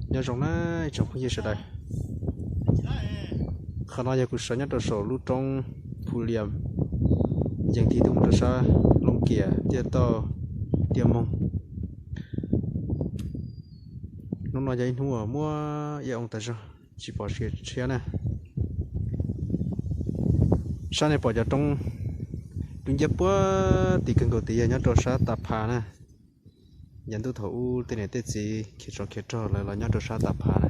Nyob zoo na ib tsoom phooj ywg sawv daws. Qhov no yog kuv sawv nyob rau saum lub roob Phu Lias, yees tig tuaj mus rau sab Looj Kias thiaj tau Tiaj Moog. Hnub no yog ib hnub uas muaj ib oo tas zog, tsis pom sia tshiab na. Sab nej pom cov roob dub nciab puag tim kawg nkaus tid yog nyob rau sab Tas Phas na. Yav ntuj thaum ub tej niam tej txiv khiav tsov khiav rog lawv los nyob rau sab Tas Phas na.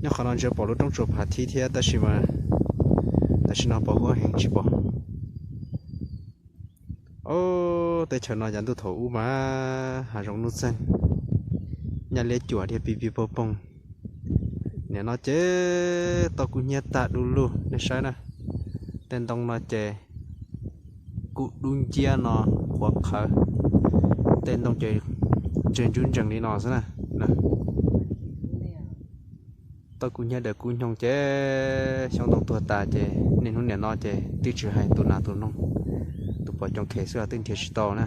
Nyob qhov no ntsia pom lub roob Tsuas Phas Thib thiab tab sis mas tam sim no pos huab heev tsis pom. Ob, teb chaws no yav ntuj thaum ub mas hav zoov nuj txeeg, nyaj liab cuam dhia pig pig poog poog. Nim no ces tau kub hnyiab tag du lug nej saib na. Tej ntoo no ces kuj dub nciab no qhuav qhawv, tej ntoo ces ntsees ntsuj ntsees li no xwb na. Tau kub hnyiab daws kub nyoog ces xyoob ntoo tuag tas ces niaj hnub nim no ces twb tsis hais tus nas tus noog, tus pom coob khev xwb los twb nrhiav tsis tau na.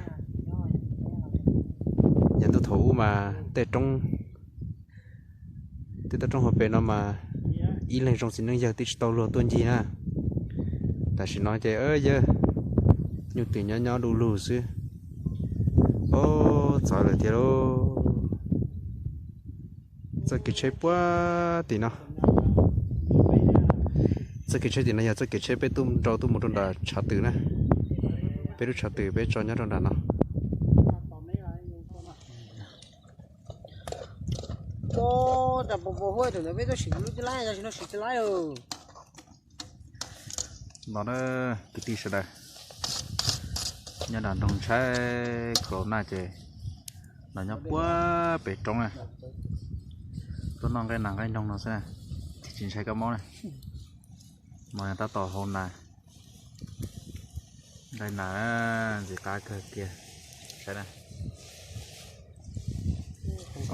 Yav ntuj thaum ub mas tej roob, tej toj roob hauv pes no mas ib leeg zoo txiv neej yawg twb tsis tau luag tuaj ncig na. Tam sim no ces yawg nyuj twm nyob nyob du lug xwb. Ob, txawv lawm thiab lauj. Txoj kev tsheb puag tim no, txoj kev tsheb tim no yog txoj kev tsheb peb tuaj nrau tuaj mus rau nram tshav twm na. Peb lub tshav twm peb tso nyob rau nram no. No na kwv tij sawv daws, nyob nram nroog Ntshai Corona ces los nyob puag pem roob na, tuaj noj nqaij nas nqaij noog no xwb na, tsis ntshai kab mob na. No yog tab tom hau nas, nqaij nas ntxim qab kawg kiag. Saib na,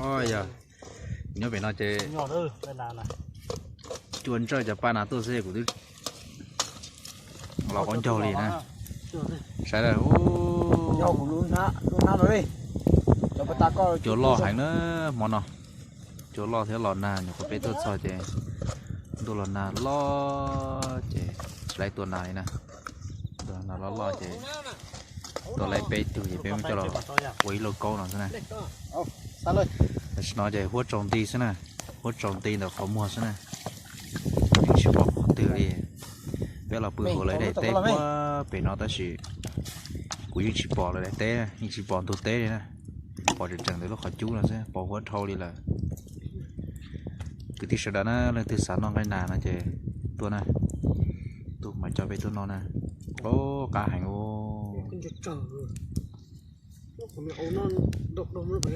o yog nyob pem no ces cua ntsawj cov paj nas tuaj xwb kuv twb los qaub ncaug li na. Saib na, cua loj heev na hmo no. Cua loj thiab los nag, nyuam qhuav peb tuaj txog ces ntuj los nag loj ces tsis laib tua nas li na. Ntuj los nag loj loj ces tua laib peb tug ces peb muab coj los ua ib lauj kaub no xwb na. Tam sim no ces huab tsaus nti xwb na, huab tsaus nti ntawm qhov muag xwb na. Yeej tsis pom qhov twg li. Peb los pw hauv lawv daim teb puag pem no tab sis kuv yeej tsis pom lawv daim teb, yeej tsis pom ntug teb li na. Pom tseem tseem ntawm lub qhov cub no xwb, pos huab dhau li lawm. Kwv tij sawv daws na, leej twg xav noj nqaij nas no ces tuaj na, tuaj mas coj peb tuaj noj na. O, qab heev u.